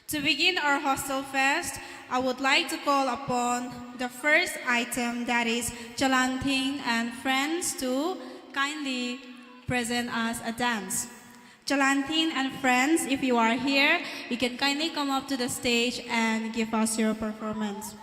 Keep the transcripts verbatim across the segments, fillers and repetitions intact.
To begin our hostel fest, I would like to call upon the first item, that is Chalanthing and friends, to kindly present us a dance. Chalanthing and friends, if you are here, you can kindly come up to the stage and give us your performance.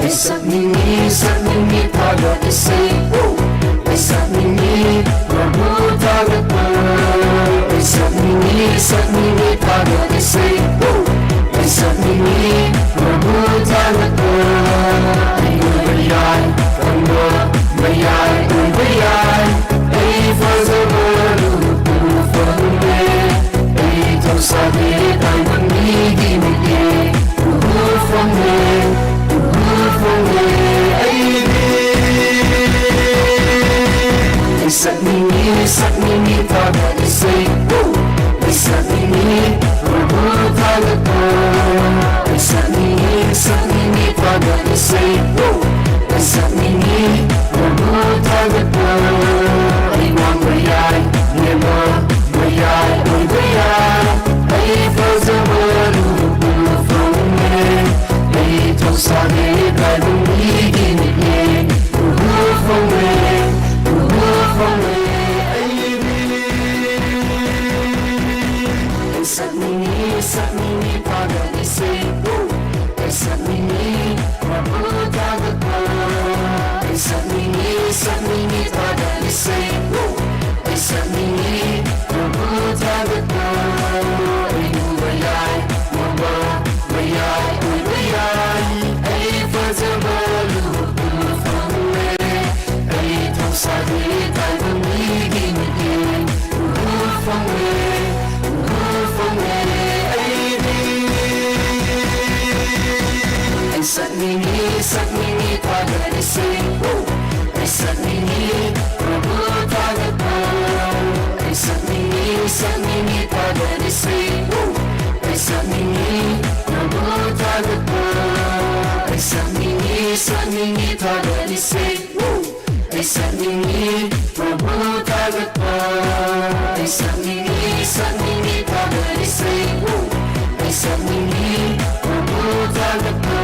Ei sat ni ni, sat ni ni, paga di sei. Ei sat ni ni, rabu taga pa. Ei sat ni ni, sat ni ni, paga di sei. Ei sat ni ni, rabu taga pa. Ei ui bai ai, kan ba bai ai, ui bai ai. Ei fa za ba lu tu fang e. Ei tau sa de tai bam ni di ni e. Hu fang e, hu fang e, ei di. Ei sat ni ni, sat ni ni, paga di sei. Ei sat ni ni, rabu taga pa. Ei sat ni ni, sat ni ni, paga di sei. Ei sat ni ni, rabu taga pa. Ei wang bai ai, ne ba bai ai, ui bai ai. Ei fa za ba lu tu fang e. Ei tau sa de tai bam ni di ni e. Hu fang e, hu fang e, ei di. Ei sat ni ni, sat ni ni, paga di sei. Ei sat ni ni, rabu taga pa. Ei sat ni ni, sat ni ni, paga di sei. Ei sat ni ni, rabu taga pa. Ei nu bai ai, nu ba bai ai, ui bai ai. Ei fa za ba lu tu fang e. Ei tau sa de tai bam ni di ni e. Hu fang e, hu fang e, ei di. Ei sat ni ni, sat ni ni, paga di sei. Ei sat ni ni, rabu taga pa. Ei sat ni ni, sat ni ni, paga di sei. Ei sat ni ni, rabu taga pa. Ei sat ni ni, sat ni ni, paga di sei. Ei sat ni ni, rabu taga pa. Ei sat ni ni, sat ni ni, paga di sei. Ei sat ni ni, rabu taga pa.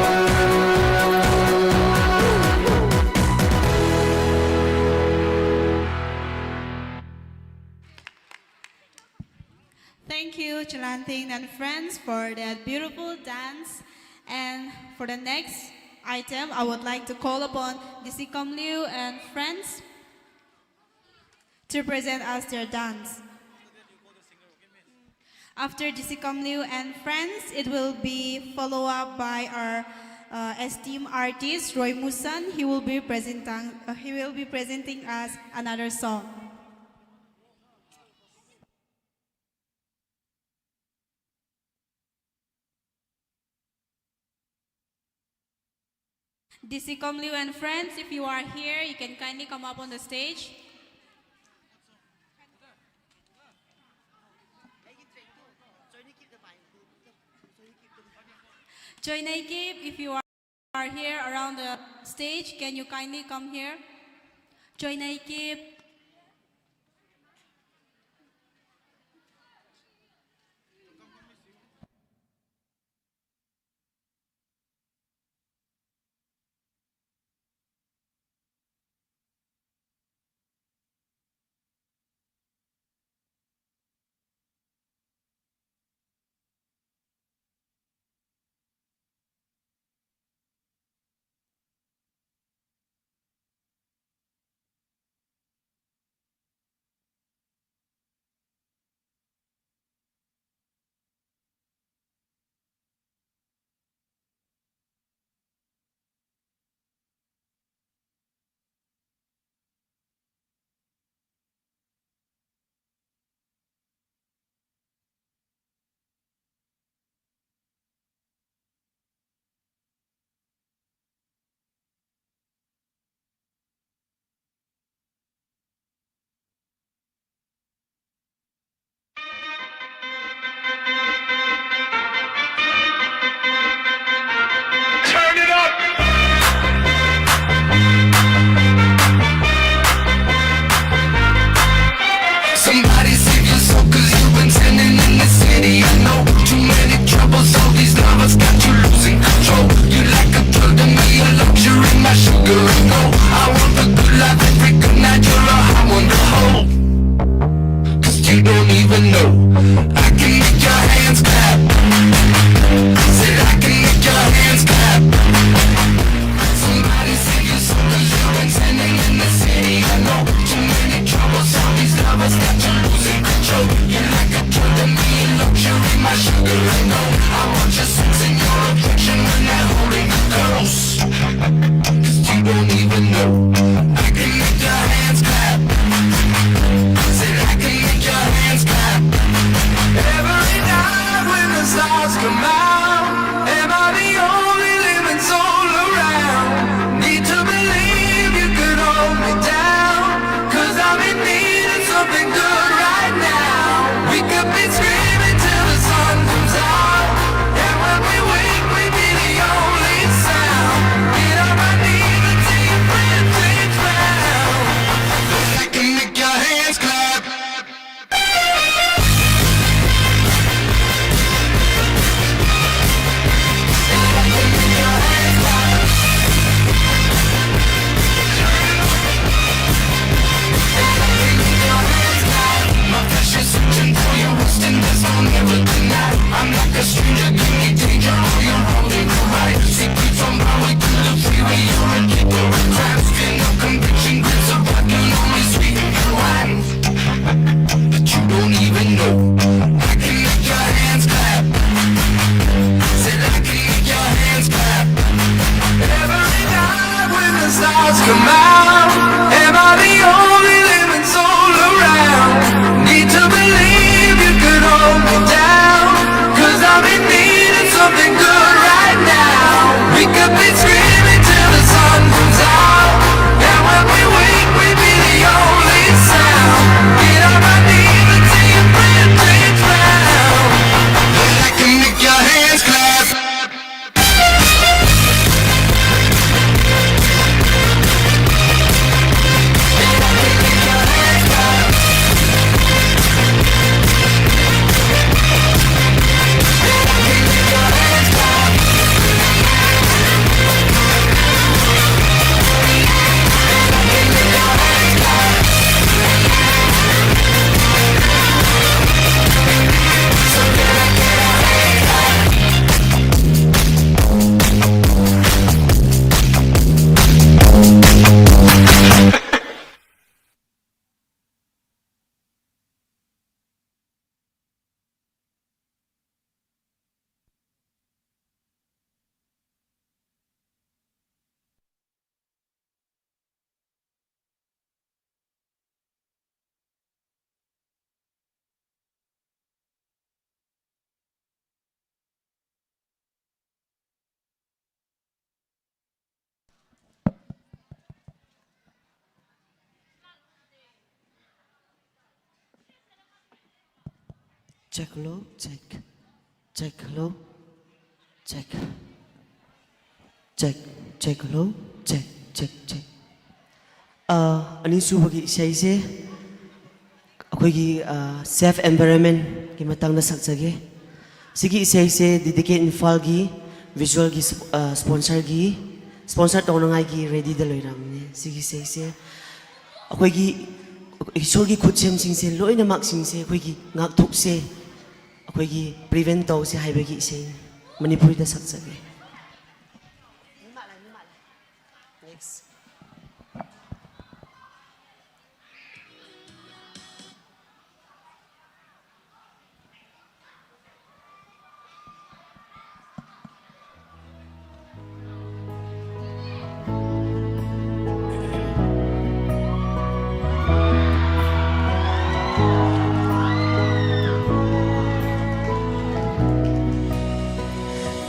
Thank you, Chalanthing and friends, for that beautiful dance. And for the next item, I would like to call upon Disikamliu and friends to present us their dance. After Disikamliu and friends, it will be followed up by our, uh, esteemed artist, Roy Musan. He will be presenting, uh, he will be presenting us another song. Disikamliu and friends, if you are here, you can kindly come up on the stage. Choinei Kip, if you are here around the stage, can you kindly come here? Choinei Kip. Turn it up. Somebody save your soul, 'cause you've been sinning in the city. I know too many troubles, all these lovers got you losing control. You like a drug to me, a luxury, my sugar and gold. I want the good life, every good night, you're a high on the whole. 'Cause you don't even know. I can make your hands clap. Said I can make your hands clap. Somebody save your soul, 'cause you've been sinning in the city. I know too many troubles, all these lovers got you losing control. You like a drug to me, a luxury, my sugar and gold. I want your sex and your affection when they're holding you close. 'Cause you don't even know. I can make your hands clap. Said I can make your hands clap. Every night when the stars come out, am I the only living soul around? Need to believe you could hold me down, 'cause I'm in need of something good right now. We could be screaming till the sun comes out, and when we wake, we be the only sound. Get on my knees and see if friends change round. I can make your hands clap. I'm like a stranger, give me danger, all your holding the right. Secrets on my way to the freeway, you're a keeper of time. Skin of conviction, grips of blood, can only sweeten the wine. But you don't even know. I can make your hands clap. Said I can make your hands clap. Every night when the stars come out, am I the only living soul around? Need to believe you could hold me down, 'cause I'm in need of something good right now. We could be screaming till the sun comes out, and when we wake, we be the only sound. Get on my knees and see if friends change round. I can make your hands clap. Check, hello, check. Check, hello, check. Check, check, hello. Check, check, check. ꯑꯅꯤꯁꯨꯕꯒꯤ ꯏꯁꯩꯁꯦ ꯑꯩꯈꯣꯏꯒꯤ safe environment ꯀꯤ ꯃꯇꯥꯡꯗ ꯁꯛꯆꯒꯦ꯫ ꯁꯤꯒꯤ ꯏꯁꯩꯁꯦ ꯗꯤꯗꯤꯀꯦꯠ ꯏꯝꯐꯥꯜꯒꯤ visual ꯒꯤ sponsorꯒꯤ, sponsor ꯇꯧꯅꯉꯥꯏꯒꯤ readyꯗ ꯂꯩꯔꯝꯅꯦ꯫ ꯁꯤꯒꯤ ꯏꯁꯩꯁꯦ ꯑꯩꯈꯣꯏꯒꯤ ꯏꯁꯣꯔꯒꯤ ꯈꯨꯠꯁꯦꯝꯁꯤꯡꯁꯦ ꯂꯣꯏꯅꯃꯛꯁꯤꯡꯁꯦ ꯑꯩꯈꯣꯏꯒꯤ ꯉꯥꯛꯊꯣꯛꯁꯦ, ꯑꯩꯈꯣꯏꯒꯤ prevent ꯇꯧꯁꯦ ꯍꯥꯏꯕꯒꯤ ꯏꯁꯩꯅꯤ꯫ ꯃꯅꯤꯄꯨꯔꯤꯗ ꯁꯛꯆꯒꯦ꯫ Next.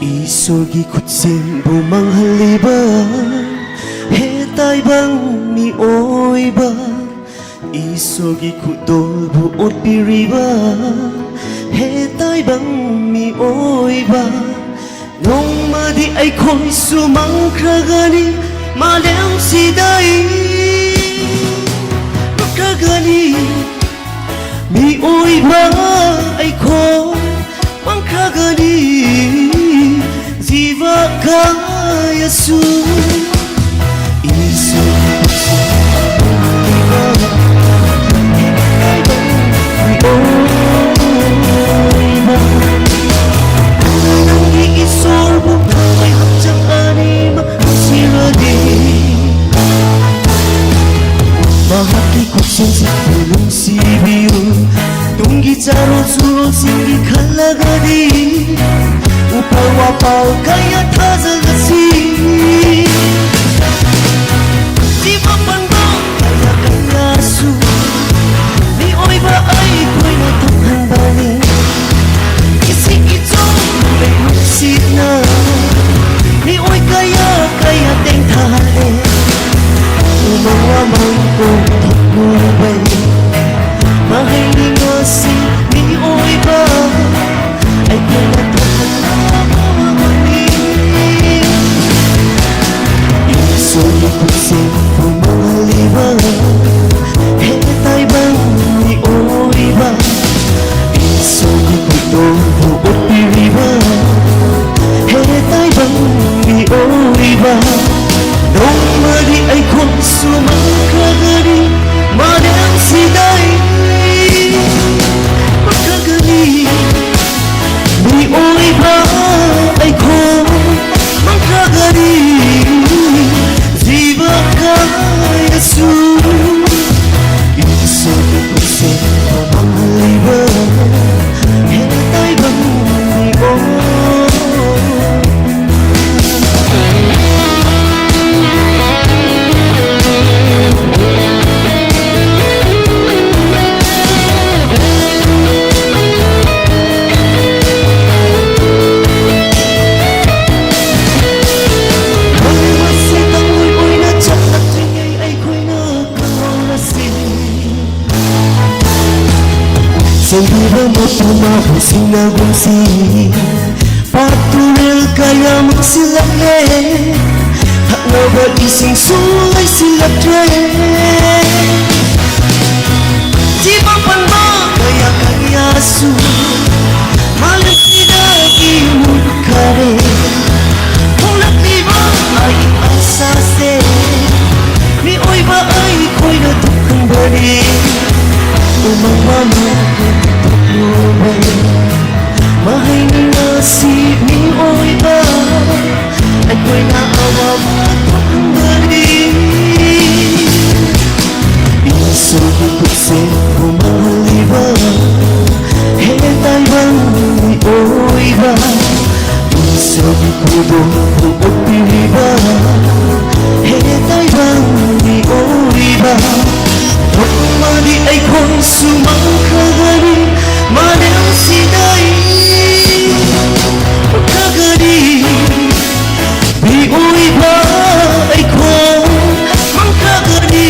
ꯏꯁꯣꯔꯒꯤ ꯈꯨꯠꯁꯦꯝꯕꯨ ꯃꯥꯡꯍꯜꯂꯤꯕ ꯍꯦ ꯇꯥꯏꯕꯪ ꯃꯤꯑꯣꯏꯕ, ꯏꯁꯣꯔꯒꯤ ꯈꯨꯗꯣꯜꯕꯨ ꯑꯣꯠꯄꯤꯔꯤꯕ ꯍꯦ ꯇꯥꯏꯕꯪ ꯃꯤꯑꯣꯏꯕ, ꯅꯣꯡꯃꯗꯤ ꯑꯩꯈꯣꯏꯁꯨ ꯃꯥꯡꯈ꯭ꯔꯒꯅꯤ ꯃꯥꯂꯦꯝꯁꯤꯗꯩ꯫ ꯃꯥꯡꯈ꯭ꯔꯒꯅꯤ ꯃꯤꯑꯣꯏꯕ ꯑꯩꯈꯣꯏ, ꯃꯥꯡꯈ꯭ꯔꯒꯅꯤ ꯖꯤꯕ ꯀꯌꯥꯁꯨ꯫ ꯏꯁꯣꯔ ꯅꯪꯒꯤ ꯏꯁꯣꯔꯕꯨ ꯊꯋꯥꯏ ꯍꯛꯆꯥꯡ ꯑꯅꯤꯃꯛ ꯅꯨꯡꯁꯤꯔꯗꯤ, ꯃꯍꯥꯛꯀꯤ ꯈꯨꯠꯁꯦꯝꯁꯤꯡꯕꯨ ꯅꯨꯡꯁꯤꯕꯤꯌꯨ꯫ ꯇꯨꯡꯒꯤ ꯆꯥꯔꯣꯜ ꯁꯨꯔꯣꯜꯁꯤꯡꯒꯤ ꯈꯜꯂꯒꯗꯤ, ꯎꯄꯥꯜ ꯋꯥꯄꯥꯜ ꯀꯌꯥ ꯊꯥꯖꯤꯜꯂꯁꯤ꯫ ꯖꯤꯕ ꯄꯥꯟꯕ ꯀꯌꯥ ꯀꯌꯥꯁꯨ ꯃꯤꯑꯣꯏꯕ ꯑꯩꯈꯣꯏꯅ ꯊꯣꯛꯍꯟꯕꯅꯤ꯫ ꯏꯁꯤꯡ ꯏꯆꯥꯎ ꯅꯨꯡꯁꯤꯠꯅ ꯃꯤꯑꯣꯏ ꯀꯌꯥ ꯀꯌꯥ ꯇꯦꯡꯊꯥꯍꯜꯂꯦ꯫ ꯎꯃꯪ ꯋꯥꯃꯪ ꯀꯣꯛꯊꯣꯛꯂꯨꯕꯩ ꯃꯍꯩꯅꯤ ꯉꯁꯤ ꯃꯤꯑꯣꯏꯕ ꯑꯩꯈꯣꯏꯅ ꯊꯣꯛꯍꯟꯕꯅꯤ꯫ ꯏꯁꯣꯔꯒꯤ ꯈꯨꯠꯁꯦꯝꯕꯨ ꯃꯥꯡꯍꯜꯂꯤꯕ ꯍꯦ ꯇꯥꯏꯕꯪ ꯃꯤꯑꯣꯏꯕ, ꯏꯁꯣꯔꯒꯤ ꯈꯨꯗꯣꯜꯕꯨ ꯑꯣꯠꯄꯤꯔꯤꯕ ꯍꯦ ꯇꯥꯏꯕꯪ ꯃꯤꯑꯣꯏꯕ, ꯅꯣꯡꯃꯗꯤ ꯑꯩꯈꯣꯏꯁꯨ ꯃꯥꯡꯈ꯭ꯔꯒꯅꯤ ꯃꯥꯂꯦꯝꯁꯤꯗꯩ꯫ ꯃꯥꯡꯈ꯭ꯔꯒꯅꯤ ꯃꯤꯑꯣꯏꯕ ꯑꯩꯈꯣꯏ, ꯃꯥꯡꯈ꯭ꯔꯒꯅꯤ ꯖꯤꯕ ꯀꯌꯥꯁꯨ꯫ ꯏꯁꯣꯔꯒꯤ ꯈꯨꯠꯁꯦꯝꯕꯨ ꯃꯥꯡꯍꯜꯂꯤꯕ ꯍꯦ ꯇꯥꯏꯕꯪ ꯃꯤꯑꯣꯏ꯫ ꯅꯣꯡꯃꯁꯦ ꯇꯥꯡꯂꯣꯏ ꯑꯣꯏꯅ ꯆꯠꯂꯛꯇ꯭ꯔꯤꯉꯩ ꯑꯩꯈꯣꯏꯅ ꯈꯪꯍꯧꯔꯁꯤ꯫ ꯁꯦꯡꯕꯤꯕ ꯃꯄꯨ ꯃꯥꯕꯨ ꯁꯤꯡꯅꯒꯨꯝꯁꯤ꯫ ꯄꯥꯠ ꯇꯨꯔꯦꯜ ꯀꯌꯥ ꯃꯛꯁꯤꯜꯂꯛꯂꯦ, ꯊꯛꯅꯕ ꯏꯁꯤꯡꯁꯨ ꯂꯩꯁꯤꯜꯂꯛꯇ꯭ꯔꯦ꯫ ꯖꯤꯕ ꯄꯥꯟꯕ ꯀꯌꯥ ꯀꯌꯥꯁꯨ ꯃꯥꯂꯦꯝꯁꯤꯗꯒꯤ ꯃꯨꯠꯈꯔꯦ꯫ ꯍꯣꯡꯂꯛꯂꯤꯕ ꯑꯩ ꯑꯁꯥꯁꯦ ꯃꯤꯑꯣꯏꯕ ꯑꯩꯈꯣꯏꯅ ꯊꯣꯛꯍꯟꯕꯅꯤ꯫ ꯎꯃꯪ ꯋꯥꯃꯪ ꯊꯣꯛꯂꯨꯕꯩ ꯃꯍꯩꯅꯤ ꯉꯁꯤ ꯃꯤꯑꯣꯏꯕ ꯑꯩꯈꯣꯏꯅ ꯑꯋꯥꯕ ꯊꯣꯛꯍꯟꯕꯅꯤ꯫ ꯏꯁꯣꯔꯒꯤ ꯈꯨꯠꯁꯦꯝꯕꯨ ꯃꯥꯡꯍꯜꯂꯤꯕ ꯍꯦ ꯇꯥꯏꯕꯪ ꯃꯤꯑꯣꯏꯕ, ꯏꯁꯣꯔꯒꯤ ꯈꯨꯗꯣꯜꯕꯨ ꯑꯣꯠꯄꯤꯔꯤꯕ ꯍꯦ ꯇꯥꯏꯕꯪ ꯃꯤꯑꯣꯏꯕ, ꯅꯣꯡꯃꯗꯤ ꯑꯩꯈꯣꯏꯁꯨ ꯃꯥꯡꯈ꯭ꯔꯒꯅꯤ ꯃꯥꯂꯦꯝꯁꯤꯗꯩ꯫ ꯃꯥꯡꯈ꯭ꯔꯒꯅꯤ ꯃꯤꯑꯣꯏꯕ ꯑꯩꯈꯣꯏ, ꯃꯥꯡꯈ꯭ꯔꯒꯅꯤ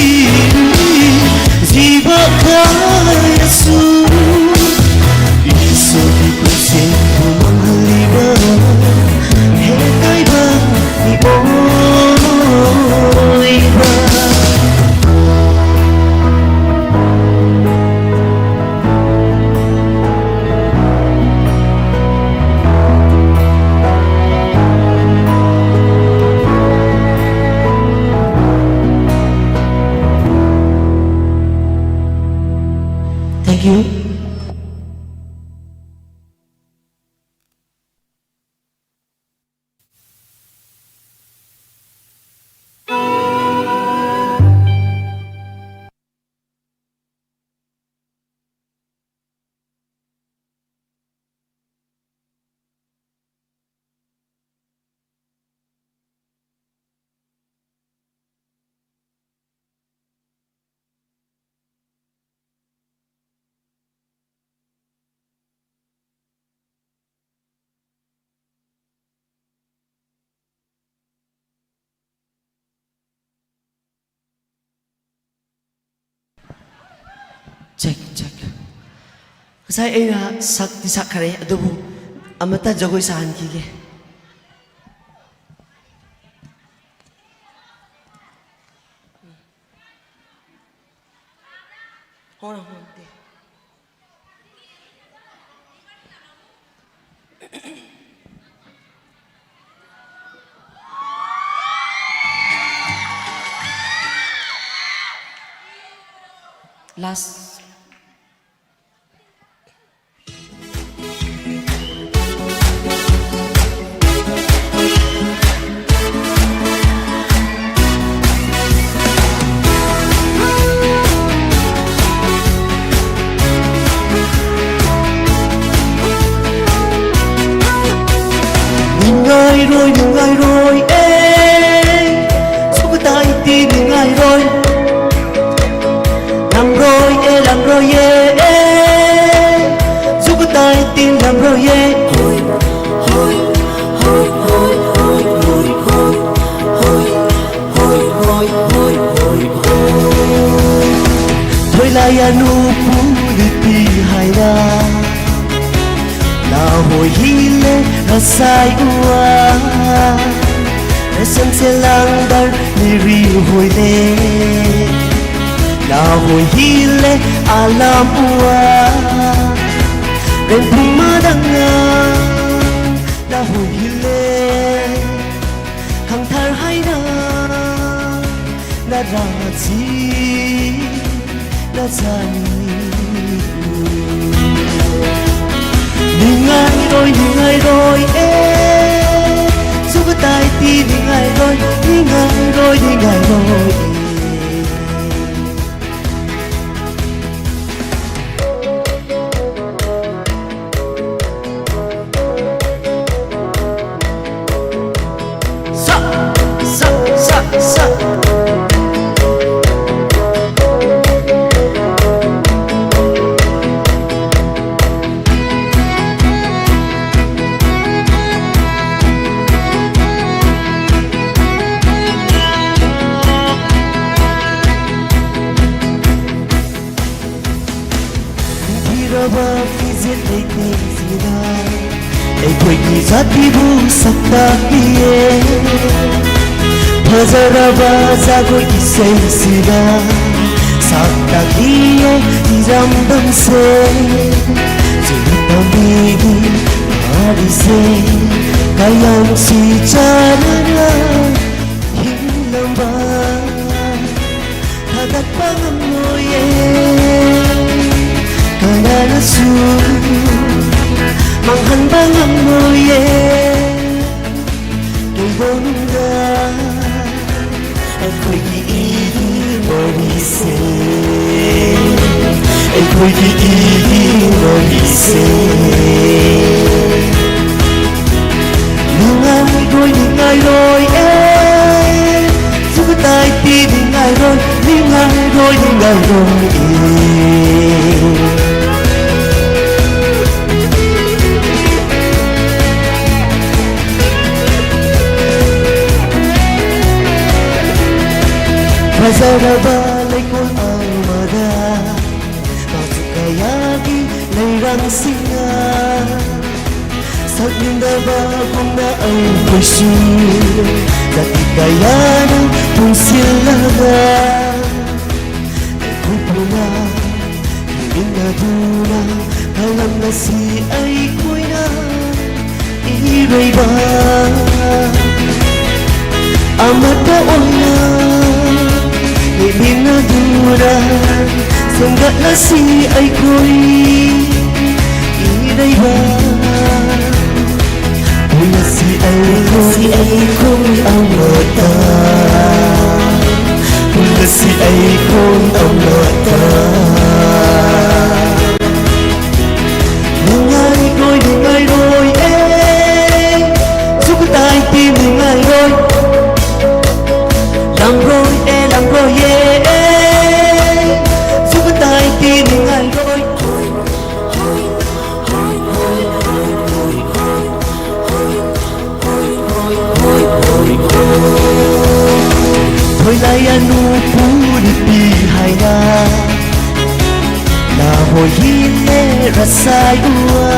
ꯖꯤꯕ ꯀꯌꯥꯁꯨ꯫ ꯏꯁꯣꯔꯒꯤ ꯈꯨꯠꯁꯦꯝꯕꯨ ꯃꯥꯡꯍꯜꯂꯤꯕ ꯍꯦ ꯇꯥꯏꯕꯪ ꯃꯤꯑꯣꯏ꯫ Thank you. Check, check. Kasai eina sak ti sak khare, adubu amata jagoi sahan ki ke. Hona hon te. Last. Ningai rui, ningai rui, e. Sukatai ti ningai rui. Lam rui, e, lam rui, e, e. Sukatai ti lam rui, e. Hoi, hoi, hoi, hoi, hoi, hoi. Hoi, hoi, hoi, hoi, hoi. Thoi lai anu pu di ti hai na. Na hoi hi le, na sai ua. Na sam se lang dar ni ri hoi le. Na hoi hi le, alam ua. Ren pung ma dang na. Na hoi hi le. Khang thar hai na, na ra chi, na zan. Ningai rui, ningai rui, e. Sukatai ti ningai rui, ningai rui, ningai rui, e. Sa, sa, sa, sa. Tiraba fizit leitei sina, ei koi ki zat ti bu sakta ki e. Phazaraba zagoi ki sei sina, sakta ki e, tiram dam se. Zui tam mi di, ari se, kayam si chana na. Hing lamba, thadat pa ngam nui e, kana na su, manghan pa ngam nui e, kei bom da, akhoi ki i di mari se, akhoi ki i di mari se. Ningai rui, ningai rui, e. Sukatai ti ningai rui, ningai rui, ningai rui, e. Phazaraba leikol au mada. Kazu kaya ki leirang singa, saknindaba kumna ai koi su, zati kaya na pungsil laga, ai koi puna, minna duna, kalam na si ai koi na. Irei ba, amata oina, ibina dura, Gatna si ai khui i dei ba. Gatna si ai khui, ai khui ang lo ta. Gatna si ai khui ang lo ta. Nungai rui, nungai rui e. Suk tai ti nungai rui. Lam rui e, lam rui e. Suk tai ti nungai rui. Hoi lai anu pu di pi hai na. Na hoi hi le rasai ua.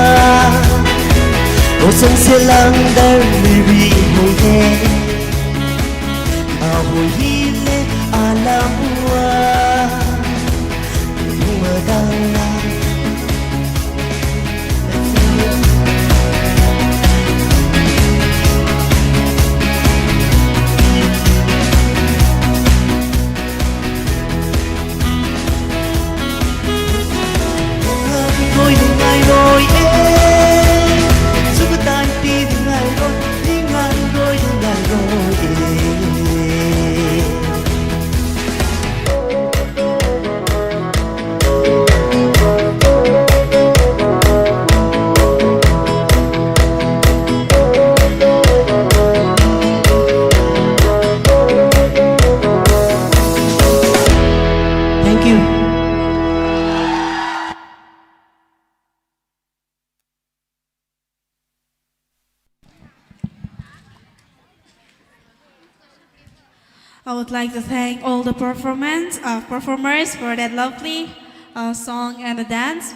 O sang se lang dar mi ri hoi he. Na hoi hi le alam ua. Pu ma dang na. Thank you. I would like to thank all the performance, uh, performers for that lovely, uh, song and the dance.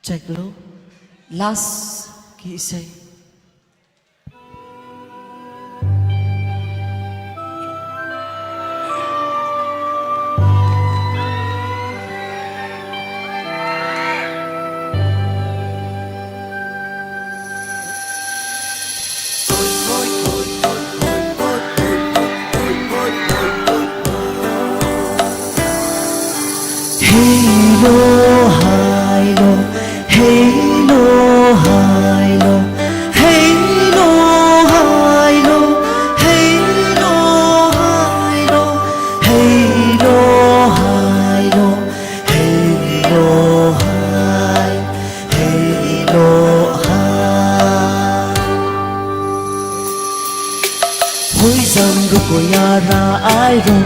Check lo. Last ki sei. Hei lo, hai lo, hei lo, hai lo, hei lo, hai lo, hei lo, hai lo, hei lo, hai lo, hei lo, hai. Hei lo ha. Hui zam rui kua ra ai rui,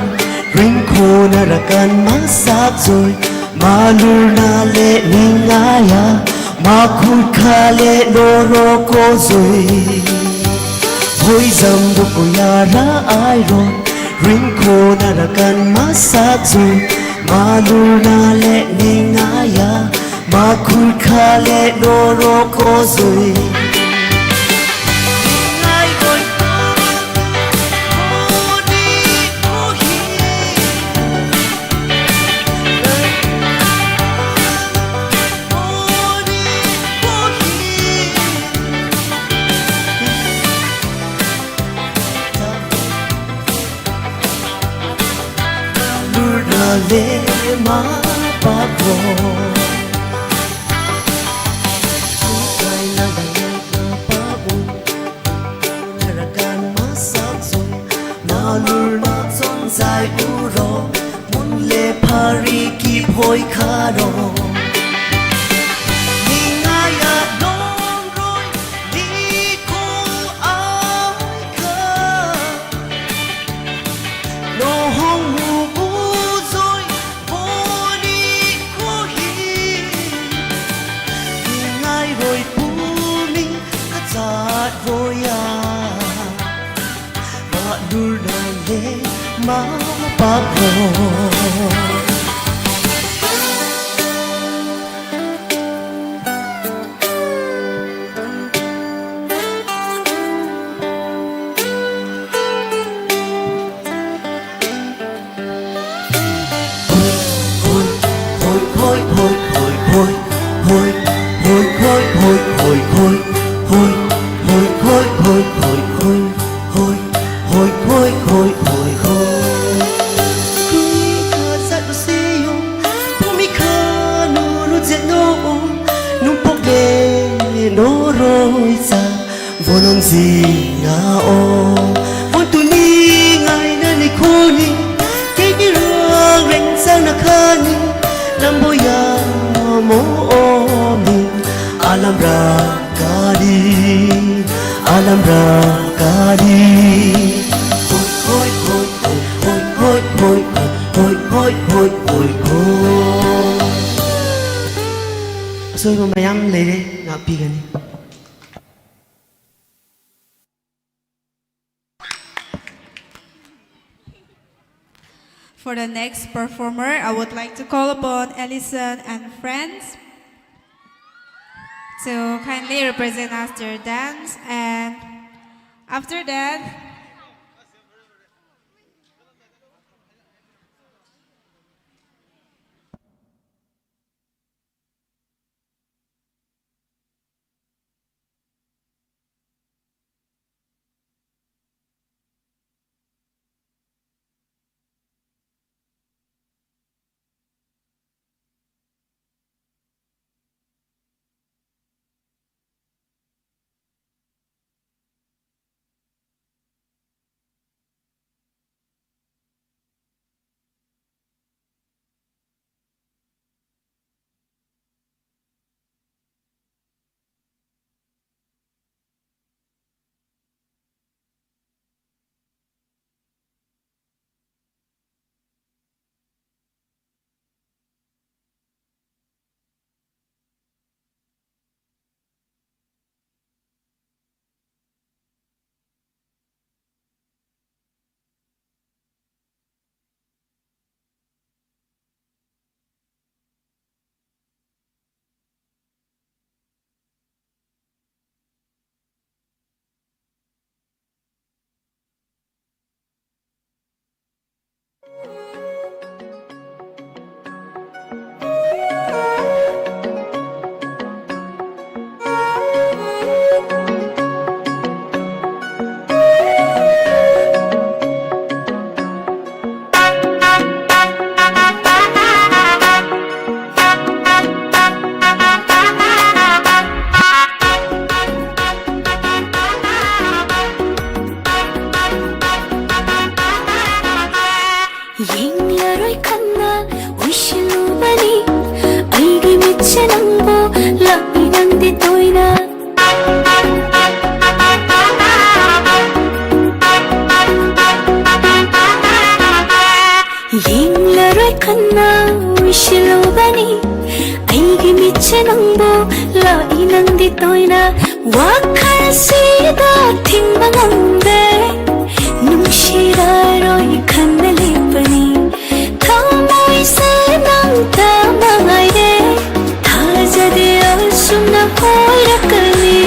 ring khou na ra kan masak zui, ma lur na le ning ai a, ma khun kha le lo ro ko zui. Hui zam rui kua ra ai rui, ring khou na ra kan masak zui, ma lur na le ning ai a, ma khun kha le lo ro ko zui. Lurna le ma pa bo. Kai na ba le ma pa bo. Na ra kan masak zui. Na lurna zon zai u ro. Mun le phari ki phoi kha ro. Ni ngai a long roi. Ni ko ai kha. Lo hong mu bu zoi, bo ni khou hi. Ni ngai rui pu ni kachat rui a. Ma Mama pap ho. Kazat si o, pumi kha nu ru zet no o, nu pok le no roi sa, vo nang zi na o. Vo tu ni ngai na ni khu ni, ke ki ruang reng sang na kha ni, lam bo ya mo o mi, alam ra kadi, alam ra kadi. Hoi, hoi, hoi, hoi, hoi, hoi, hoi, hoi, hoi, hoi, hoi, hoi. Asoi ko mayam leire, ngakpi kani. For the next performer, I would like to call upon Ellison and friends to kindly represent us their dance, and after that, Yinglarui khanna uishilu bani, aigi mitse nang bo, lak nang di toina. Yinglarui khanna uishilu bani, aigi mitse nang bo, lak nang di toina. Wakhan sida thing bangam de, nungshira rui khanna le bani. Thamui se nang ta mangai de, thazadi asumna hoi rakani.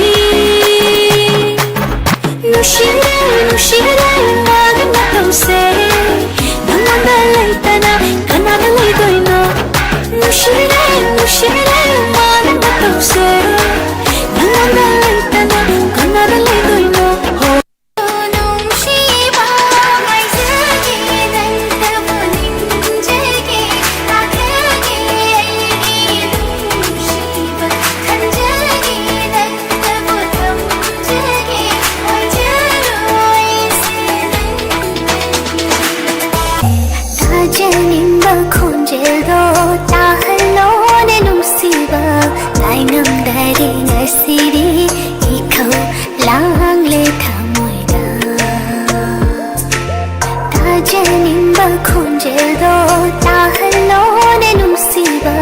Nungshira, nungshira, magan na tau se, nang anda lai tana, kana da lai doi na. Nungshira, nungshira, magan na tau se, nang anda lai tana, kana da lai doi na. Tajanimba khonjel do, tahalone nungsiba, tainam dari nasiri, ikhou lang le thamui da. Tajanimba khonjel do, tahalone nungsiba,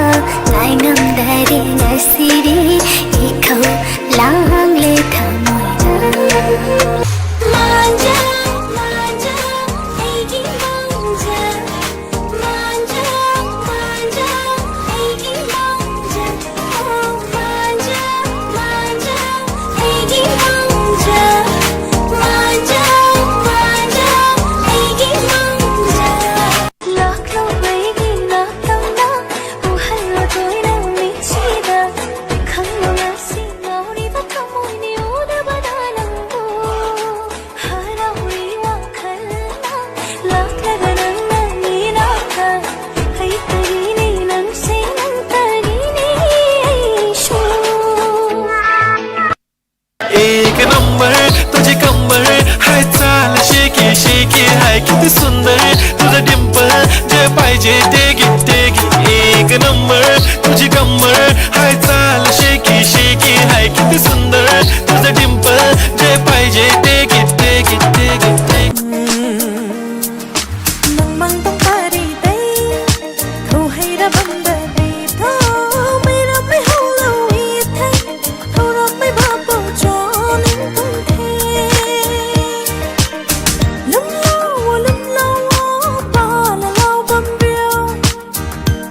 tainam dari nasiri, ikhou lang le thamui da. Manja, manja, ei gingbang Take it, take it, ek number, tujhe kamar, hai chaal, shake it, shake it, hai kitni sundar, tujhe dimple, je pai je, take it, take it, take it, take it. Nang mang tuang pari tei, khou hei ra bam da bi tho, mei ra mei how lou i the, khou rak mei ba pou cho ning tuang the. Lum lou o, lum lou o, pa na lou bam riu.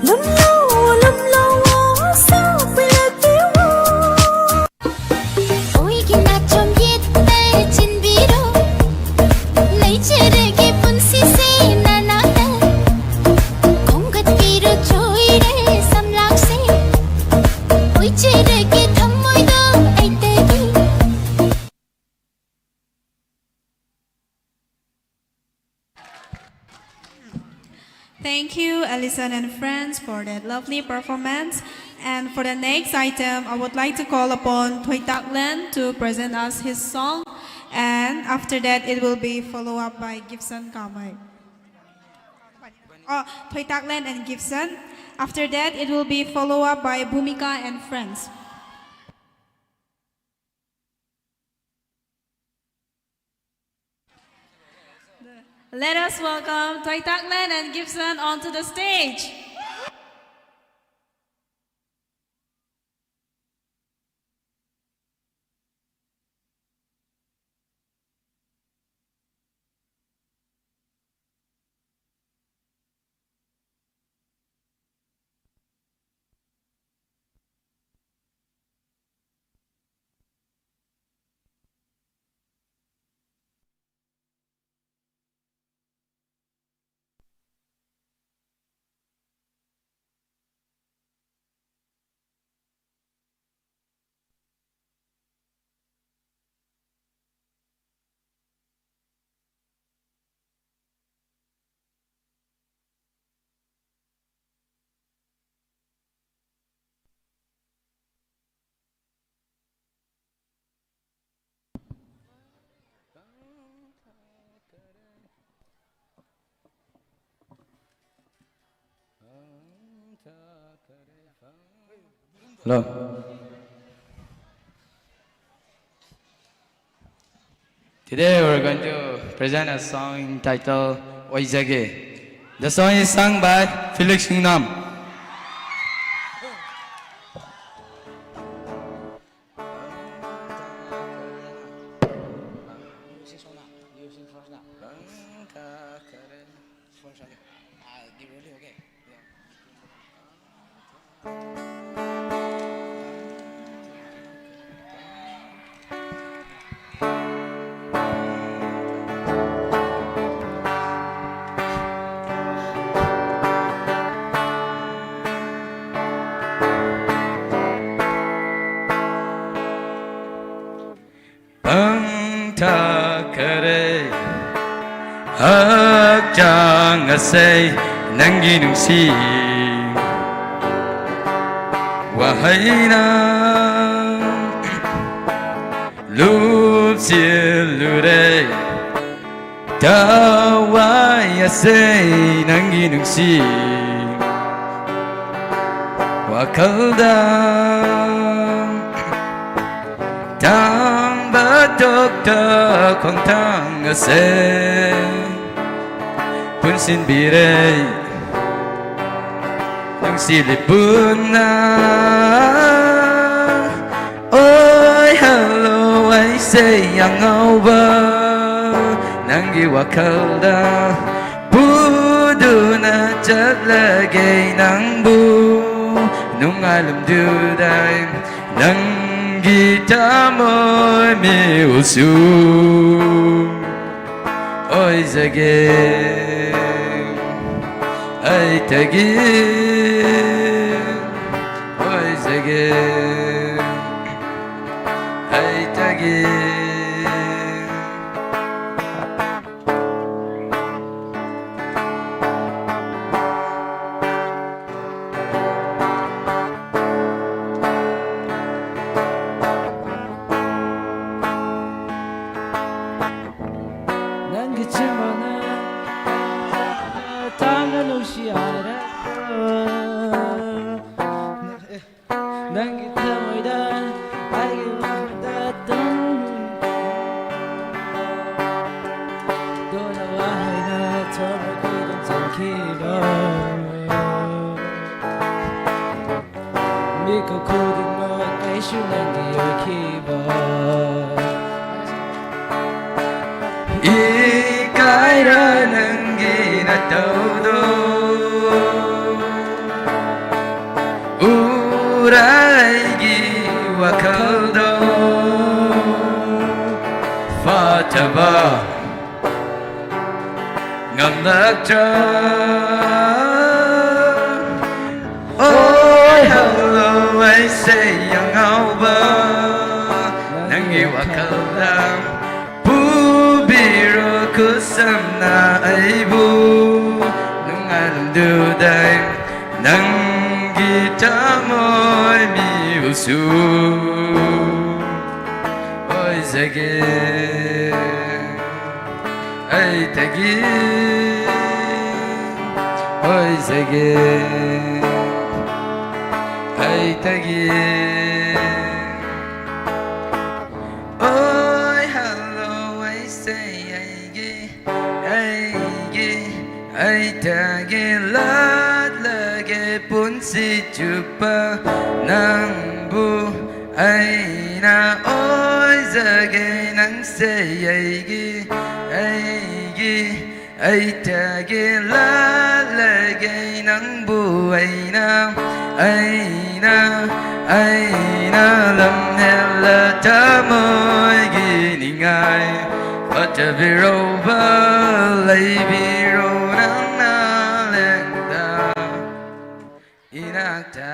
Lum lou o, lum lou o, sa pui la ti o. Ui ki na chom yit tei chin bi ro. Nei chere ki pun si se na na na. Khong kat pi ro choi re sam lak se. Ui chere ki tham moi do ai te ki. Thank you, Alison and friends, for that lovely performance. And for the next item, I would like to call upon Thoitaklen to present us his song. And after that, it will be followed up by Gibson Kamei. Oh, Thoitaklen and Gibson. After that, it will be followed up by Bhumika and friends. Let us welcome Thoitaklen and Gibson onto the stage. Hello. Today we're going to present a song entitled Oizage. The song is sung by Felix Ngunam. Pang tha kare, hakchang asei, nanggi nungsi. Wahei na, lupsi lure, tawai asei, nanggi nungsi. Wakhal da, tang ba tok ta khwang thang ase. Pun sin bi re. Nungsi li pun na. Oi, hello, ai se yang au ba. Nanggi wakhal da. Pu du na chat lage nang bu. Nung ai lum du dai. Nanggi tamoi mi usu. Oi zage, ai tagi. Oi zage, ai tagi. Nang kichimana, tana nungsi ai re. Ai ra nang gi na tau do. Urai gi wakhal do. Fataba. Ngam lak cha. Oi, hello, ai sei yang ngau ba. Nang gi wakhal da. Pu biro kusam na ai bu. Nung ai lum du dai. Nang gi tamoi mi usu. Oi, zage. Ai tagi, oi zage, ai tagi. Oi, hello, ai sei, ai gi, ai gi, ai tagi, lat lage, pun si chupa, nang bu, Aina oi zage nang sei ai gi, ai gi, ai ta gi la la ge nang bu aina, aina, aina lam hel la ta moi gi ni ngai. Pata biro ba, lai biro nang na leng da. Inakta,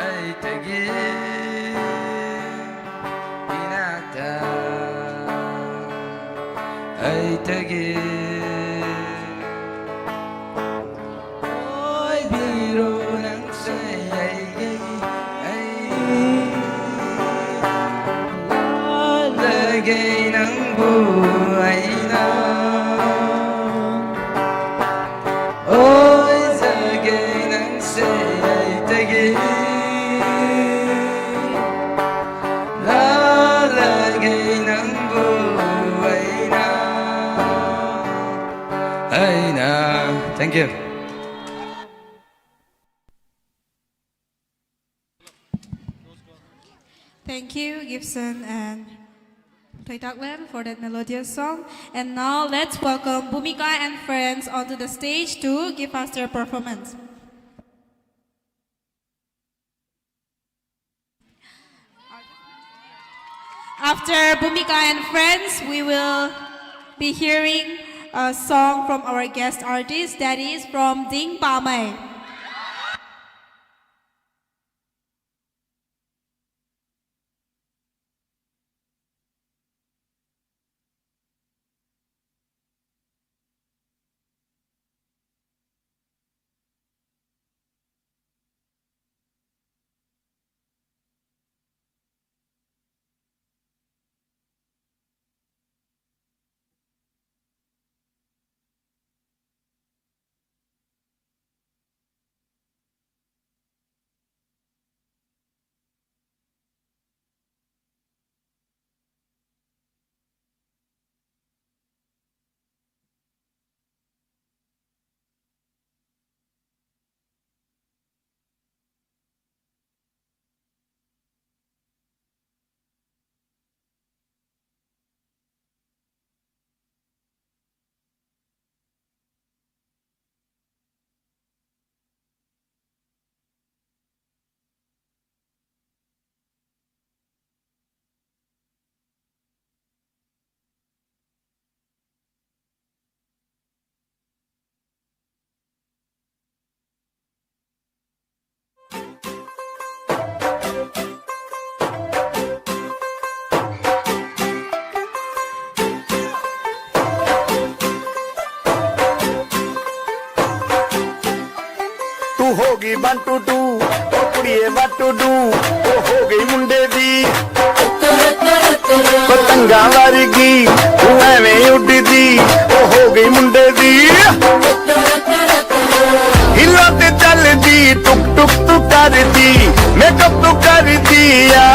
ai tagi, inakta, ai tagi. Oi biro nang sei ai gi, ai. Lage nang bu aina. Oi zage nang sei ai tagi. La lage nang bu aina. Aina. Thank you. Thank you, Gibson and Toitaklen, for that melodious song. And now, let's welcome Bhumika and friends onto the stage to give us their performance. After Bhumika and friends, we will be hearing a song from our guest artist, that is from Ding Pamei. Tu hogi bantu tu, o kudiye bantu du, o hogi munde di. Patanga varigi, tu aime uddi di, o hogi munde di. Hila te chaldi, tuk tuk tu kardi, makeup tu kardi ya.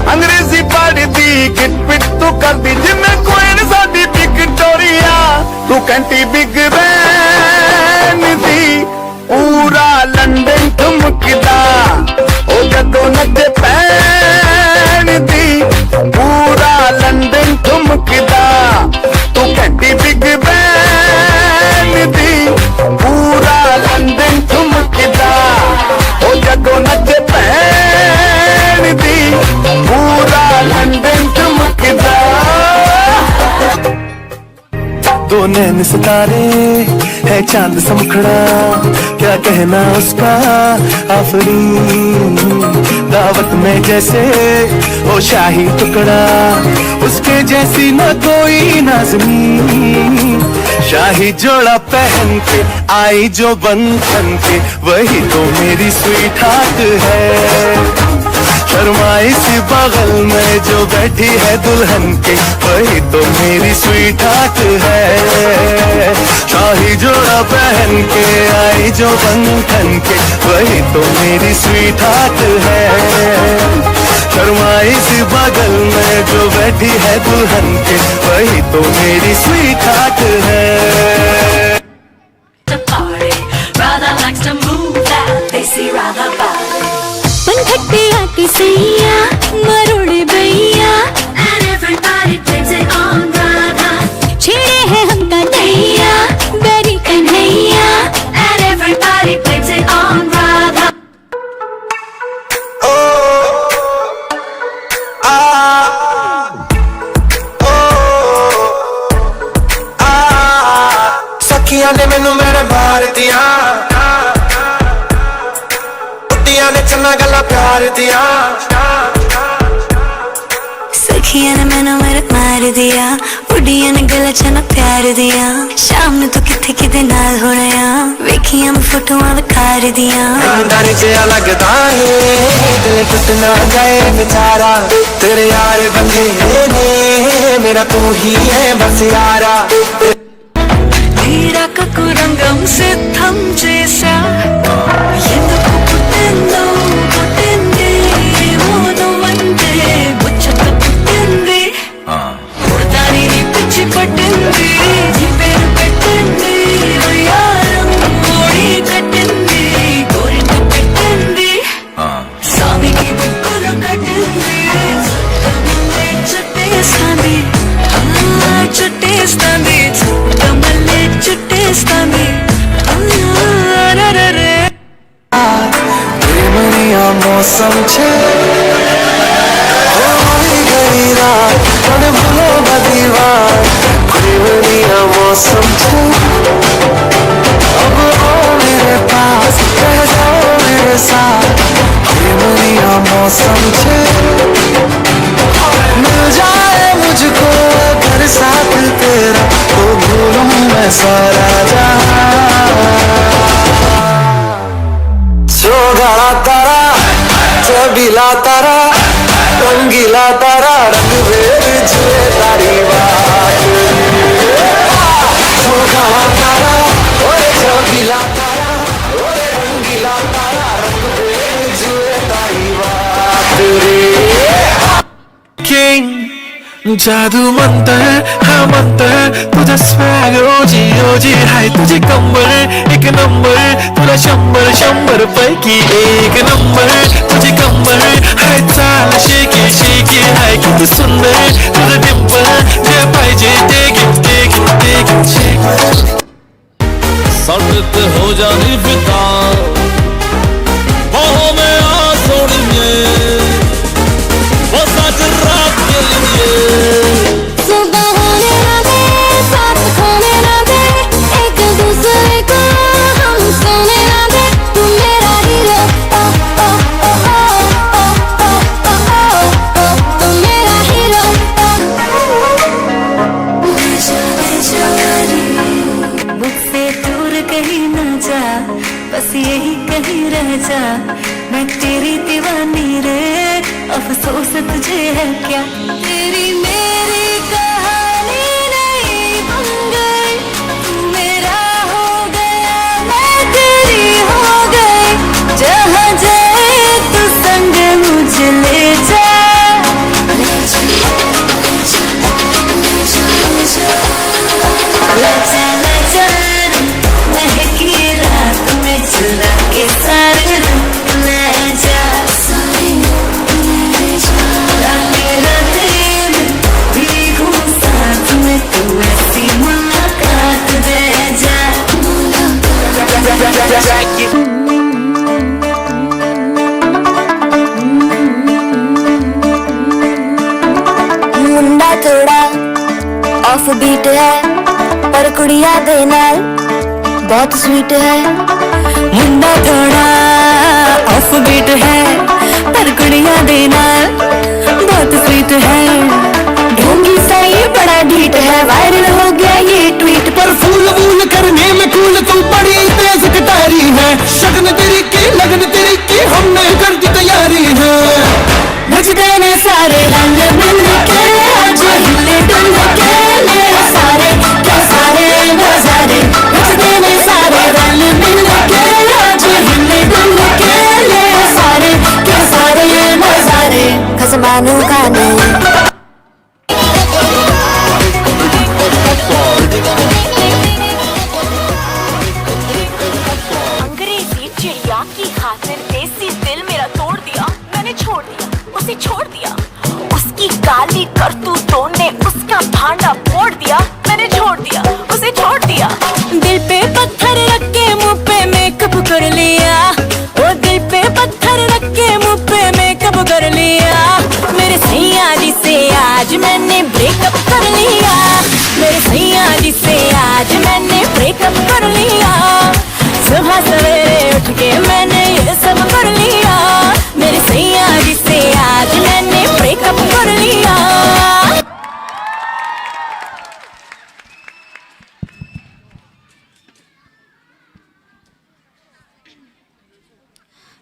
Angrezi paddi, kit pit tu kardi, jimna koi na saadi Victoria. Tu kanti Big Ben di, pura London thumkida. O jadon na Japan di, pura London thum Mukida, tu kanti Big Ben di, pura London thumkida, o jago nache band di, pura London thumkida. दो नैन सितारे है चांद सा मुखड़ा, क्या कहना उसका आफरीन। दावत में जैसे हो शाही टुकड़ा, उसके जैसी ना कोई नाज़नीन। शाही जोड़ा पहन के आई जो बन ठन के, वही तो मेरी स्वीट हार्ट है। शर्माई सी बगल में जो बैठी है दुल्हन के, वही तो मेरी स्वीट हार्ट है। शाही जोड़ा पहन के आई जो बन ठन के, वही तो मेरी स्वीट हार्ट है। शर्माई सी बगल में जो बैठी है दुल्हन के, वही तो मेरी स्वीट हार्ट है। The party. Radha likes to move that desi Radha body. पनघट पे आके सैया, मरोड़े भैया। And everybody blames it on Radha. छेड़े है हमका नैया, बैरी Kanhaiya. And everybody blames it on Radha. सखियां ने मैनू मेरे मार दिया, उड्डियां ने चन्ना गला प्यार दिया। सखियां ने मैनू मेरे मार दिया, उड्डियां ने गला चन्ना प्यार दिया। शाम नू तू किथे किदे नाल होना या, वेखियां मैं फोटोआं विखार दिया। ईमानदारी च अलग दा है, दिल टूट ना जाए बेचारा। तेरे यार बथेरे ने, मेरा तू ही है बस यारा। Diraka kurangam sitham chesa, yendu kuputendo, putende, mono mande, buchata putende. Murdariri pichi patindi, jiberu katindi, royaram mori katindi, gori tu katindi. Sami ki bukulu katindi, tamale chute standi, ah, chute standi, tamale chute standi, ah, ra, ra, ra. प्रेम रिया मौसम छे, हो गई रात, मन भूलो ना दीवार। प्रेम रिया मौसम छे, अब आओ मेरे पास, रह जाओ मेरे साथ। प्रेम रिया मौसम छे, मिल जाए मुझको अगर साथ तेरा, तो भूलूं मैं सारा जहां। सोगला तारा, चबीला तारा, रंगीला तारा, रंग भेद जुए तारी बात। सोगला तारा, ओए चबीला तारा, ओए रंगीला तारा, रंग भेद जुए तारी बात रे। King, jadu manta hai, ha manta hai, tujha swag, O G, O G hai, tujhe kambar ek number, tujha chambar, chambar paiki ek number, tujhe kambar hai, chala shake, shake hai, kitna sundar, tujha dimple, je pai je, take it, take it, take it, shake. सड़क हो जानी फिदा, बाहों में आ सोनिए, बस आज रात के लिए। सुबह होने ना दे, साथ खोने ना दे, एक दूसरे को हम सोने ना दे। तू मेरा हीरो, ओ, ओ, तू मेरा हीरो, ओ। मुझसे दूर कहीं ना जा, बस यही कहीं रह जा। मैं तेरी दीवानी रे, अफसोस तुझे है क्या? तेरी मेरी कहानी नहीं बन गई, तू मेरा हो गया, मैं तेरी हो गई। जहाँ जाए तू संग मुझे ले जा। ले जा, ले जा, ले जा, ले जा। ले जा, ले जा, महकी रात में चुरा के सारे रंग ले जा। सारे रंग ले जा। रातें, रातें ऑफ बीट है, पर कुड़िया दे नाल बहुत स्वीट है। मुंडा थोड़ा ऑफ बीट है, पर कुड़िया दे नाल बहुत स्वीट है। ढोंगी सही बड़ा ढीठ है, वायरल हो गया ये ट्वीट पर। फूल वूल करने में कूल तू बड़ी तेज कटारी है। शगन तेरी की लगन तेरी की, हमने कर दी तैयारी है। नचते ने सारे रल मिल के, आज हिले डुल के ले सारे के सारे नजारे। नचते ने सारे रल मिल के, आज हिले डुल के ले सारे के सारे नजारे। खसमानू खाने। अंग्रेजी चिड़िया की खातिर देसी दिल मेरा तोड़ दिया, मैंने छोड़ दिया, उसे छोड़ दिया। उसकी काली करतूतों ने उसका भांडा फोड़ दिया, मैंने छोड़ दिया, उसे छोड़ दिया। दिल पे पत्थर रख के मुंह पे मेकअप कर लिया, ओ दिल पे पत्थर रख के मुंह पे मेकअप कर लिया। मेरे सैया जी से आज मैंने ब्रेकअप कर लिया, मेरे सैया जी से आज मैंने ब्रेकअप कर लिया। सुबह सवेरे उठ के मैंने ये सब कर लिया, मेरे सैया जी से आज मैंने ब्रेकअप कर लिया।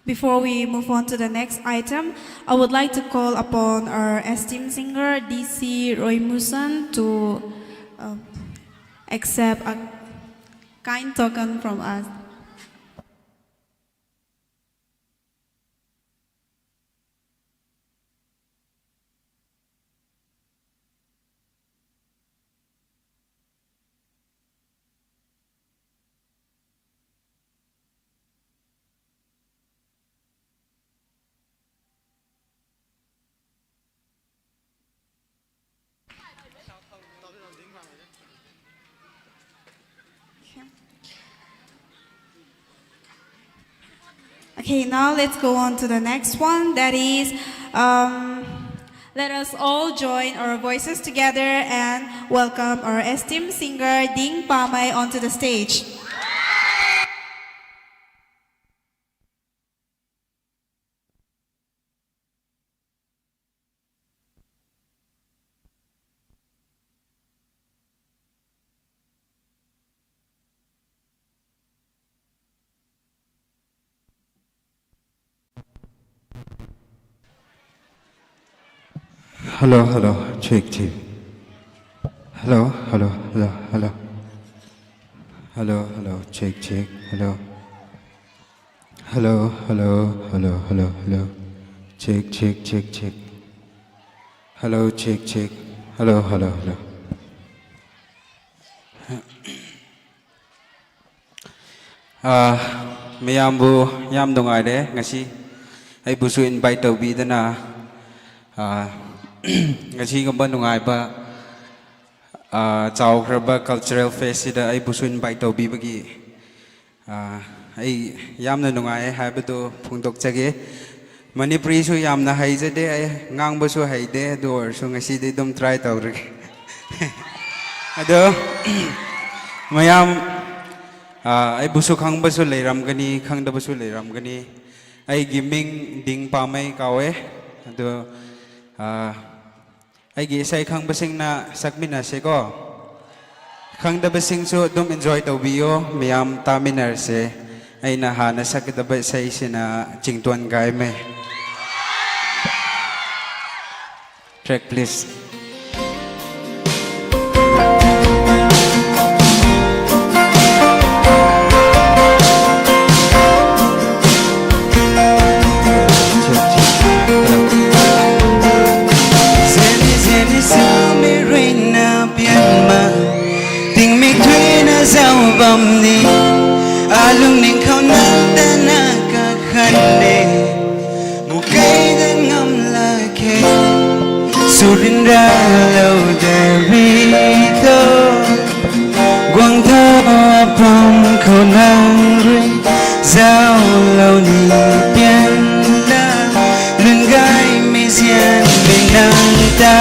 Before we move on to the next item, I would like to call upon our esteemed singer, D C Roy Musan, to, uh, accept a kind token from us. Okay. Okay, now let's go on to the next one. That is, um, let us all join our voices together and welcome our esteemed singer Ding Pamei onto the stage. Hello, hello, check, check. Hello, hello, hello, hello. Hello, hello, check, check, hello. Hello, hello, hello, hello, hello. Check, check, check, check. Hello, check, check. Hello, hello, hello. Ah, mayambu yam nungai de ngasi. Aibusu invite tau bi dana. Ah, ngasi kumba nungai ba. Ah, chau khraba cultural fest sida aibusu invite tau bi bagi. Ah, ai yamna nungai hai badu phungdok chage. Manipuri su yamna hei zade, ai ngang ba su hei de, du or su ngasi de dum try tau rui. Ado, mayam, ah, aibusu khang ba su lei ram gani, khang da ba su lei ram gani. Ai giming ding pa mei kau e. Ado, ah, Aigi sei khang basing na sakmina se ko. Khang da basing su dum enjoy tau bi o, mayam ta minar se. Ai na ha na sak da ba sei sina chingtuan gai me. Track, please. Zeni, zeni, sami rui na pian ma. Ting mi tui na zau bam ni. Alung ning khou na ta na ka khan de. Mukai da ngam la khe. Surin ra lou de ri to. Guang tho apam khou nang rui. Zau lou ni pian da. Lun gai mi zian mi nang ta.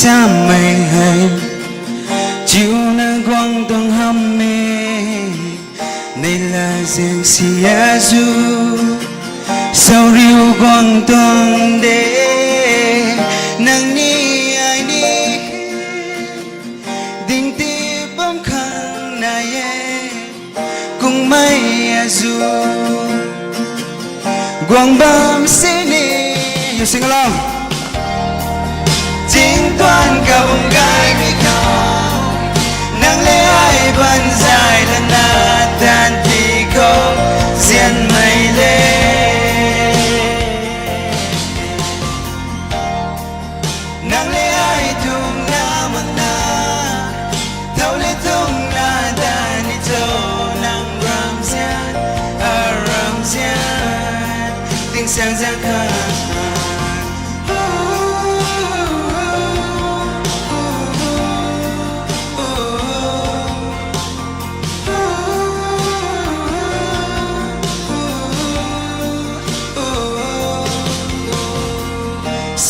Tamei hei chiuna guang tuang hamh e, neihla zian si azu. Sauriu guang tuang de, nang ni ai ni ding ti bam khang nai e. Kungmei azu guang bam sini. You sing along. Tingtuan kabam gaymei khou, nang le ai banzai lana tan ti khou zianmei le. Nang le ai thungna makna, thow le thungna dani cho, nang ramzian, aramzian, tingsaeng zaeng khat.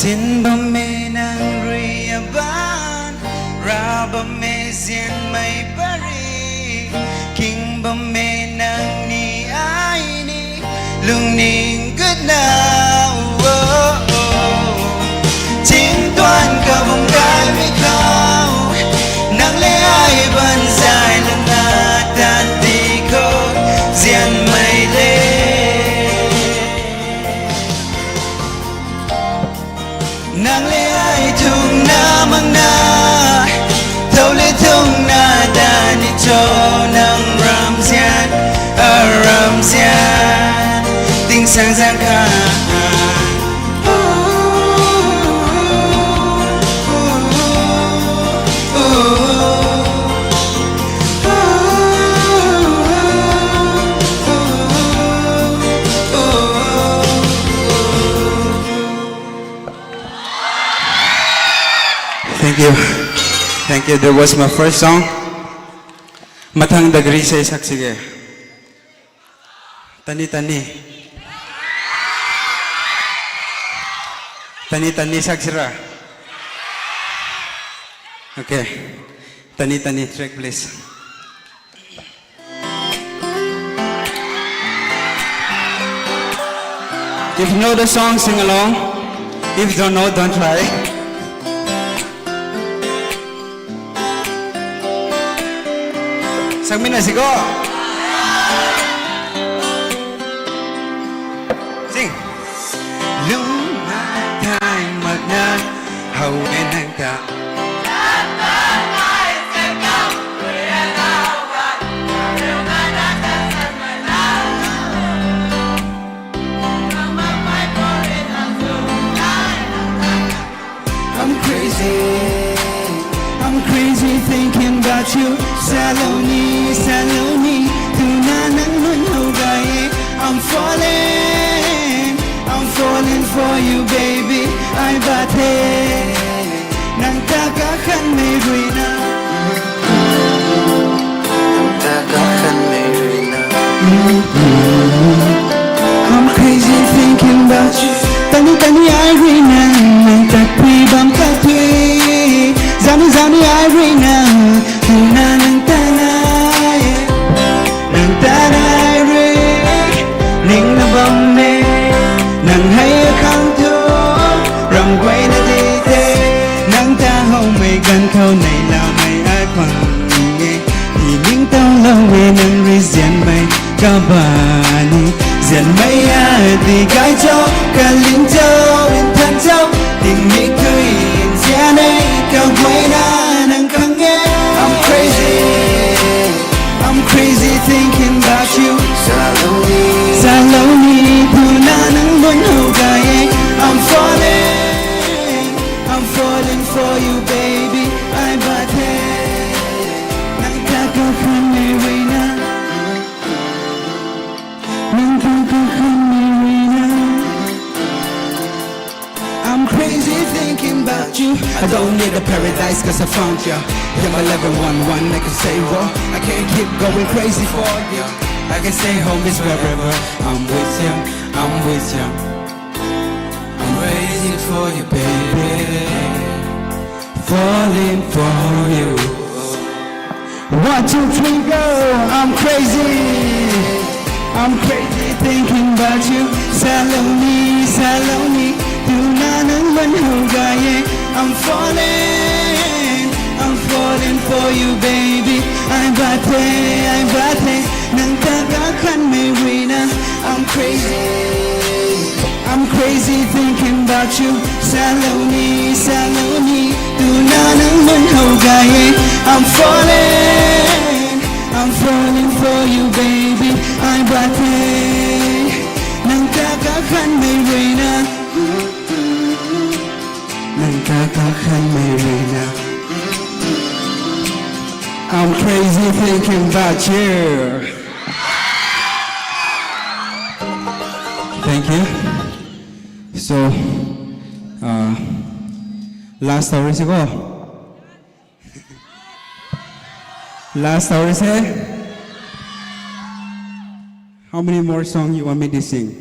Sin bammei nang rui aban, ra bammei zianmei pary, king bammei nang ni ai ni lungning gutna. Tingtuan kabam gaymei khou, nang le ai banzai lana tan ti khou zianmei le. Nang le ai thungna makna, thow le thungna dani cho, nang ramzian, aramzian, tingsaeng zaeng khat. Thank you. Thank you. That was my first song. Mathang dagri sei sak sige. Tani tani. Tani tani sak sira. Okay. Tani tani track, please. If you know the song, sing along. If you don't know, don't try. Sakmina siko. Sing. Lung thai makna how e nang ta. I'm crazy, I'm crazy thinking about you. Saloni, Saloni, tuna nang nunc how gay e. I'm falling, I'm falling for you, baby. Ai bate, nang ta kakhanmei ruina. I'm crazy thinking about you. Tani tani ai ruina, nang ta pui bam kha tui. Zani zani ai ruina, ruina nang ta nai. Nang ta nai rui, ning na bam e. Nang hei khang thu, ram guayna di the. Nang ta howmei ganv khou nei lamei ai pang e. Ti ning tau lou e nang rui zianmei kabani. Zianmei a di gay cho, kaling cho, nthan cho. Tingmik tui nzian e, kaguayna nang khang e. I'm crazy, I'm crazy thinking about you. Saloni, tuna nang nunc how gay e. I'm falling, I'm falling for you, baby. Ai bate, nang ta kakhanmei ruina. Nang ta kakhanmei ruina. I'm crazy thinking about you. I don't need a paradise 'cause I found you. You're my level one one, I can say whoa. I can't keep going crazy for you. I can say home is wherever I'm with you, I'm with you. I'm crazy for you, baby. Falling for you. One, two, three, go. I'm crazy. I'm crazy thinking about you. Saloni, Saloni. Tuna nang man ho gaye. I'm falling. I'm falling for you, baby. I'm bate, I'm bate. Nang ta kakhan mei ruina. I'm crazy. I'm crazy thinking about you. Saloni, Saloni. Tuna nang man ho gaye. I'm falling. I'm falling for you, baby. I'm bate. Nang ta kakhan mei ruina. Nang ta kakhan mei ruina. I'm crazy thinking about you. Thank you. So, uh, last story se ko. Last story se. How many more songs you want me to sing?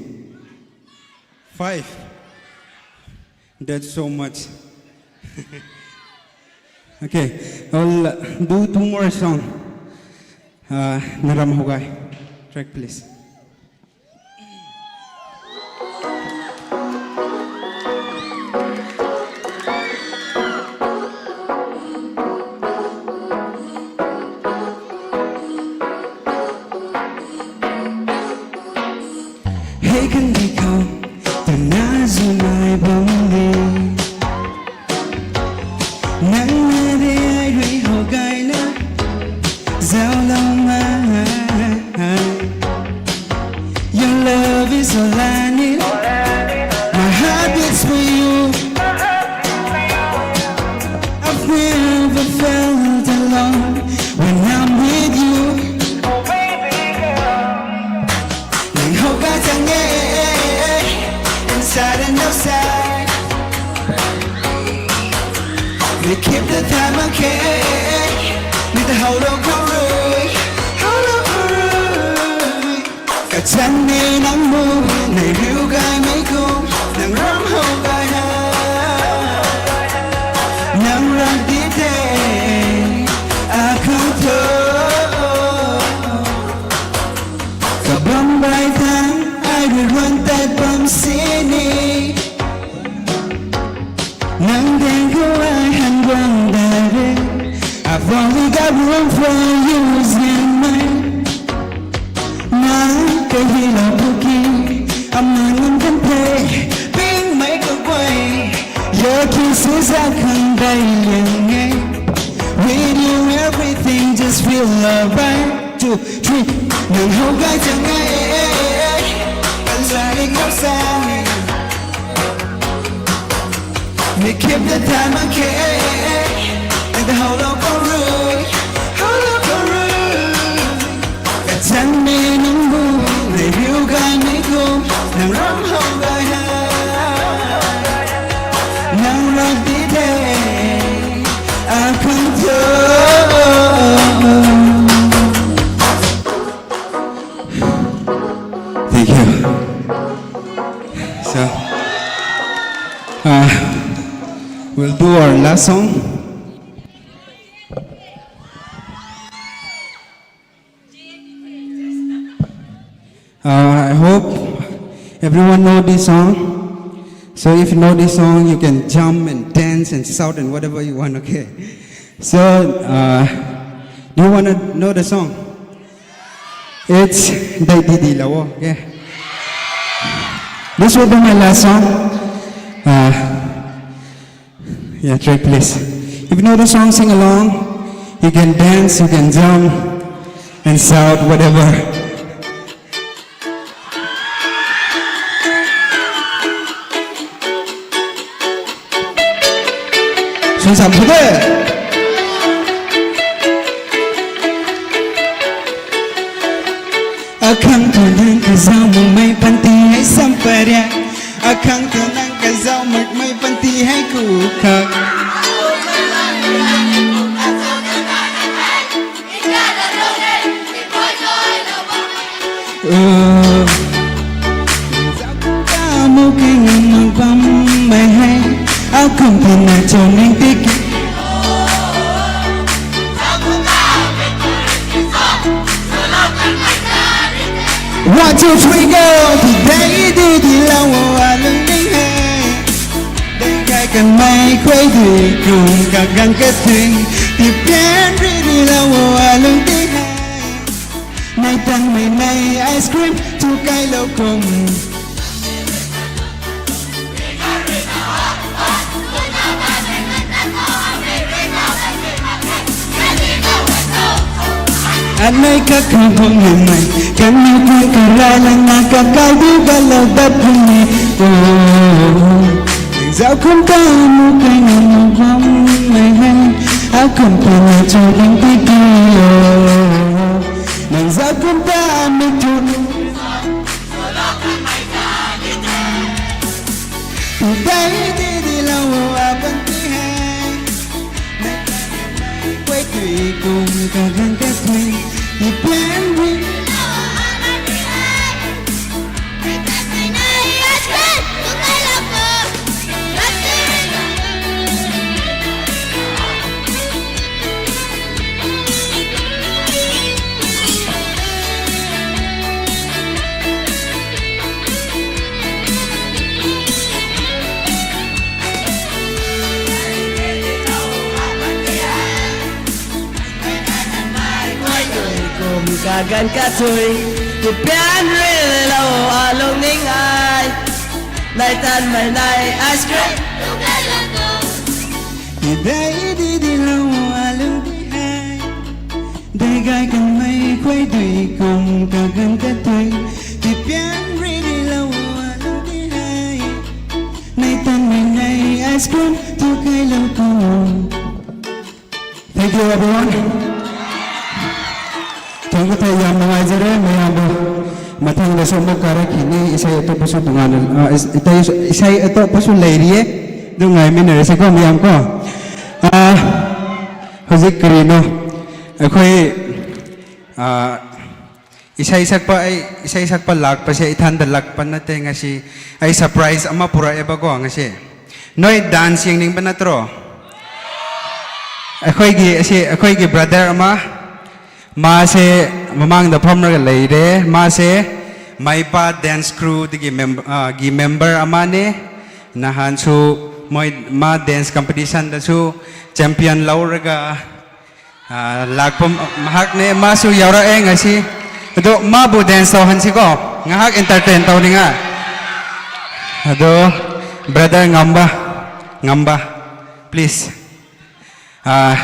Five. That's so much. Okay, I'll uh, do two more songs. Uh, Naram Hogai. Track, please. Hey, kan di khou, tu na zu nai bam ni. Nang na de ai rui ho gai na, zau lou ma. Your love is all I need. My heart beats for you. I've never felt alone when I'm with you. Nang ho gai chang e, inside and outside. We keep the time, okay? With the whole of our room, whole of our room. Kachan ni nang mu, nei riu gai mei kum, nang ram ho gai na. Nang ram di te, a khang to. Kabam bai thang, ai rui ruan tat bam sini. Nang deng khou ai han guang dare. I've only got room for you, Zianmei. Nang kahi la buki, I'm not on the pay. Ping mei ka guay. Your kisses are come by young, eh? With you, everything just feel alright. Two, three. Nang ho gai chang e, I'm turning upside. We keep the time, okay? And the whole of our room, whole of our room. Kachan ni nang mu, nei riu gai mei kum, nang ram ho gai na. Nang ram di te, a khang to. Thank you. So, uh, we'll do our last song. Uh, I hope everyone know this song. So if you know this song, you can jump and dance and shout and whatever you want, okay? So, uh, do you want to know the song? It's Dai Didi Lao, okay? This will be my last song. Uh, yeah, track, please. If you know the song, sing along. You can dance, you can jump, and shout, whatever. Sung sam phu de. Akhang thu nang kazau mumei panty hei samparia. Akhang thu nang kazau mumei panty hei ku khak. Kamu kei ngam mang bam mei hei. Akum tina cho ning tiki. Two, three, go. Today di di lou alung ding hei. Dei gay kanmei khuay dui kum kaganv kathui. Ti pian ri di lou alung ding hei. Nai tangmei nai ice cream tu kailou kum. Anei kakhang hong hymei, kanmei kung karai lana kakau du galou dat puni. Oh, zau kum ta mu kai na mu bam mei hei, a kum ta na chu bam ti ti. Oh, nang zau kum ta mi tu. Today di di lou a bam ti hei. Nai tangmei nai khuay dui kum kaganv kathui. Ti pian ri. Kum kaganv kathui, ti pian ri lou alung ning ai. Nai tangmei nai ice cream. Ti dei di di lou alung ding hei. Dei gay kanmei khuay dui kum kaganv kathui. Ti pian ri di lou alung ding hei. Nai tangmei nai ice cream tu kailou kum. Thank you, everyone. Thank you, thank you, nungai zare, mayam bo. Mathang da so mo kara kini, isei ato pasu tunga na, ah, is-, isei, isei ato pasu lei rie. Dungai mi na rese ko, mayam ko. Ah, hozik kari no. Akhoi, ah, Isei sakpa, ai, isei sakpa lak pa se, ithan da lak pa na te ngasi, ai surprise ama pura e ba go ngasi. Nai dance yeng ning ba na tro. Akhoi gi, asi, akhoi gi brother ama, ma se, mamang da pham ra ga lei de, ma se, Maipa dance crew di gi mem-, ah, gi member ama ne, nahan su, moi, ma dance competition da su, champion lou ra ga, Ah, lak pum, mahak ne, ma su yau ra e ngasi. Ado, ma bu dance tau han si ko. Ngahak entertain tau ni nga. Ado, brother Ngamba. Ngamba, please. Ah,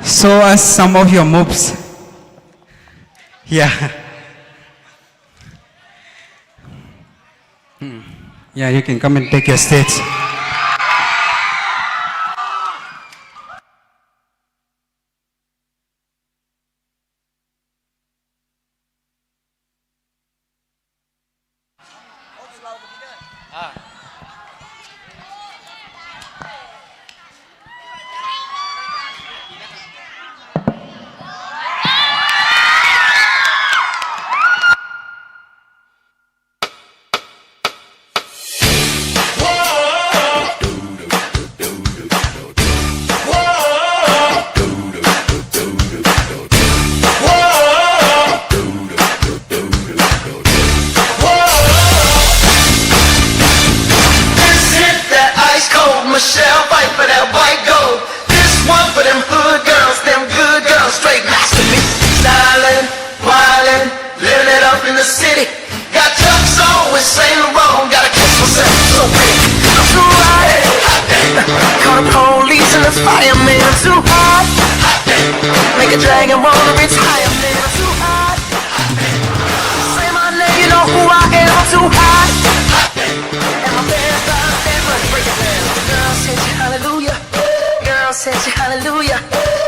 show us some of your moves. Yeah. Hmm. Yeah, you can come and take your stage. This is that ice cold Michelle fight for that white gold. This one for them hood girls, them good girls, straight masterpiece. Stylin', wildin', living it up in the city. Got Chuck's on with Saint Laurent, gotta kiss myself, so pretty. I'm too hot. Call the police and the fireman, I'm too hot. Make a dragon wanna retire, man, I'm too hot. Say my name, you know who I am, I'm too hot. And my band, band, band, break it down. Girls hit you, hallelujah. Girls hit you, hallelujah.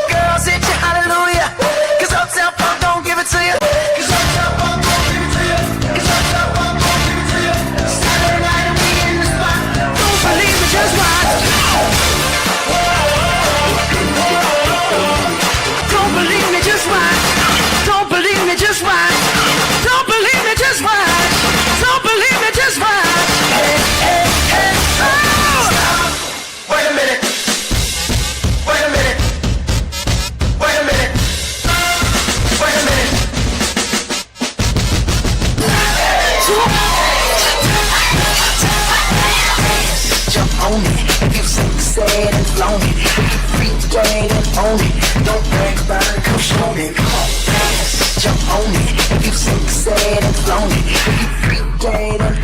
Girls hit you, hallelujah. 'Cause Uptown Funk don't give it to you. 'Cause Uptown Funk don't give it to you. 'Cause Uptown Funk don't give it to you. Saturday night and we in the spot. Don't believe me, just watch. Don't believe me, just watch. Don't believe me, just watch. Don't believe me, just watch. Don't believe me, just watch. Hey, hey, hey, oh. Wait a minute. Wait a minute. Wait a minute. Wait a minute. Don't brag about it, come show me. Come on, dance, jump on it. If you sexy, then flown it. If you freak dead, then